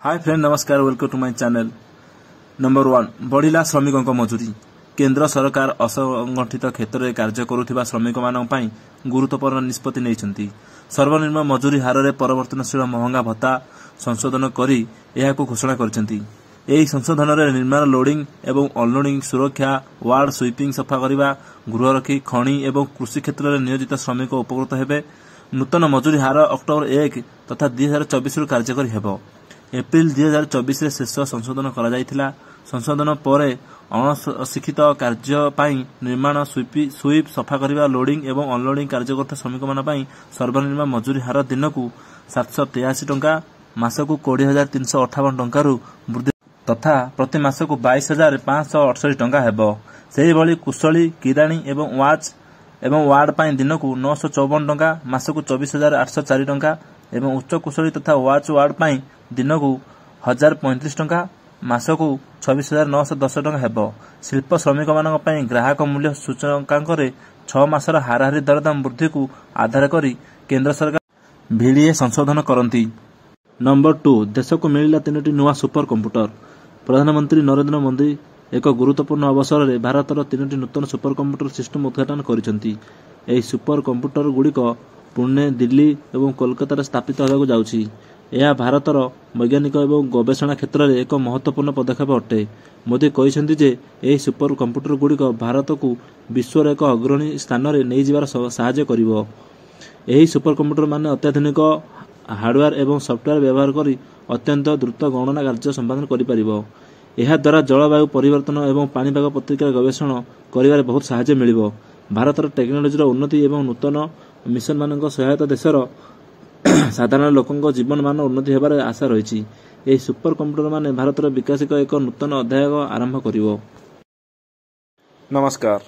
High friend, ନମସ୍କାର, welcome to my channel. Number 1, ବଢ଼ିଲା ଶ୍ରମିକଙ୍କ ମଜୁରୀ। କେନ୍ଦ୍ର ସରକାର ଅସଂଗଠିତ କ୍ଷେତ୍ରରେ କାର୍ଯ୍ୟ କରୁଥିବା ଶ୍ରମିକମାନଙ୍କ ପାଇଁ ଗୁରୁତ୍ୱପୂର୍ଣ୍ଣ ନିଷ୍ପତ୍ତି ନେଇଛନ୍ତି। ସର୍ବନିମ୍ନ ମଜୁରୀ ହାରରେ ପରିବର୍ତ୍ତନଶୀଳ ମହଙ୍ଗା ଭତ୍ତା ସଂଶୋଧନ କରି ଏହାକୁ ଘୋଷଣା କରିଛନ୍ତି। ଏହି ସଂଶୋଧନରେ ନିର୍ମାଣ ଲୋଡିଂ ଏବଂ ଅନଲୋଡିଂ, ସୁରକ୍ଷା, ୱାର୍ଡ ସୁଇପିଂ, ସଫା କରିବା, ଗୃହରକ୍ଷୀ, ଖଣି ଏବଂ କୃଷି କ୍ଷେତ୍ରରେ ନିୟୋଜିତ ଶ୍ରମିକ ଉପକୃତ ହେବେ। ନୂତନ ମଜୁରୀ ହାର ଅକ୍ଟୋବର 1 ତଥା 2024ରୁ କାର୍ଯ୍ୟକାରୀ ହେବ। ଏପ୍ରିଲ 2024ରେ ଶେଷ ସଂଶୋଧନ କରାଯାଇଥିଲା। ସଂଶୋଧନ ପରେ ଅଣଶିକ୍ଷିତ କାର୍ଯ୍ୟ ପାଇଁ ନିର୍ମାଣ, ସୁଇପ୍, ସଫା କରିବା, ଲୋଡିଂ ଏବଂ ଅନଲୋଡିଂ କାର୍ଯ୍ୟ କରୁଥିବା ଶ୍ରମିକମାନଙ୍କ ପାଇଁ ସର୍ବନିମ୍ନ ମଜୁରୀ ହାର ଦିନକୁ 783 ଟଙ୍କା, ମାସକୁ 20,358 ଟଙ୍କାରୁ ବୃଦ୍ଧି ତଥା ପ୍ରତି ମାସକୁ 22,568 ଟଙ୍କା ହେବ। ସେହିଭଳି କୁଶଳୀ, କିରାଣୀ ଏବଂ ୱାଚ୍ ଏବଂ ୱାର୍ଡ ପାଇଁ ଦିନକୁ 954 ଟଙ୍କା, ମାସକୁ 24,804 ଟଙ୍କା ଏବଂ ଉଚ୍ଚ କୁଶଳୀ ତଥା ୱାଚ୍ ୱାର୍ଡ ପାଇଁ ଦିନକୁ 1035 ଟଙ୍କା, ମାସକୁ 26,910 ଟଙ୍କା ହେବ। ଶିଳ୍ପ ଶ୍ରମିକମାନଙ୍କ ପାଇଁ ଗ୍ରାହକ ମୂଲ୍ୟ ସୂଚକାଙ୍କରେ 6 ମାସର ହାରାହାରି ଦରଦାମ ବୃଦ୍ଧିକୁ ଆଧାର କରି କେନ୍ଦ୍ର ସରକାର ଭିଡିଏ ସଂଶୋଧନ କରନ୍ତି। ନମ୍ବର 2, ଦେଶକୁ ମିଳିଲା ତିନୋଟି ନୂଆ ସୁପର କମ୍ପ୍ୟୁଟର। ପ୍ରଧାନମନ୍ତ୍ରୀ ନରେନ୍ଦ୍ର ମୋଦି ଏକ ଗୁରୁତ୍ୱପୂର୍ଣ୍ଣ ଅବସରରେ ଭାରତର ତିନୋଟି ନୂତନ ସୁପର କମ୍ପ୍ୟୁଟର ସିଷ୍ଟମ ଉଦ୍ଘାଟନ କରିଛନ୍ତି। ଏହି ସୁପର କମ୍ପ୍ୟୁଟର ଗୁଡ଼ିକ ପୁଣେ, ଦିଲ୍ଲୀ ଏବଂ କୋଲକାତାରେ ସ୍ଥାପିତ ହେବାକୁ ଯାଉଛି। ଏହା ଭାରତର ବୈଜ୍ଞାନିକ ଏବଂ ଗବେଷଣା କ୍ଷେତ୍ରରେ ଏକ ମହତ୍ୱପୂର୍ଣ୍ଣ ପଦକ୍ଷେପ ଅଟେ। ମୋଦି କହିଛନ୍ତି ଯେ ଏହି ସୁପର କମ୍ପ୍ୟୁଟର ଗୁଡ଼ିକ ଭାରତକୁ ବିଶ୍ୱର ଏକ ଅଗ୍ରଣୀ ସ୍ଥାନରେ ନେଇଯିବାର ସାହାଯ୍ୟ କରିବ। ଏହି ସୁପର କମ୍ପ୍ୟୁଟର ମାନେ ଅତ୍ୟାଧୁନିକ ହାର୍ଡୱେର ଏବଂ ସଫ୍ଟୱେର ବ୍ୟବହାର କରି ଅତ୍ୟନ୍ତ ଦ୍ରୁତ ଗଣନା କାର୍ଯ୍ୟ ସମ୍ପାଦନ କରିପାରିବ। ଏହାଦ୍ୱାରା ଜଳବାୟୁ ପରିବର୍ତ୍ତନ ଏବଂ ପାଣିପାଗ ପ୍ରତିକ୍ରିୟା ଗବେଷଣା କରିବାରେ ବହୁତ ସାହାଯ୍ୟ ମିଳିବ। ଭାରତର ଟେକ୍ନୋଲୋଜିର ଉନ୍ନତି ଏବଂ ନୂତନ ମିଶନମାନଙ୍କ ସହାୟତା ଦେଶର ସାଧାରଣ ଲୋକଙ୍କ ଜୀବନ ମାନ ଉନ୍ନତି ହେବାର ଆଶା ରହିଛି। ଏହି ସୁପର କମ୍ପ୍ୟୁଟର ମାନେ ଭାରତର ବିକାଶକ ଏକ ନୂତନ ଅଧ୍ୟାୟ ଆରମ୍ଭ କରିବ। ନମସ୍କାର।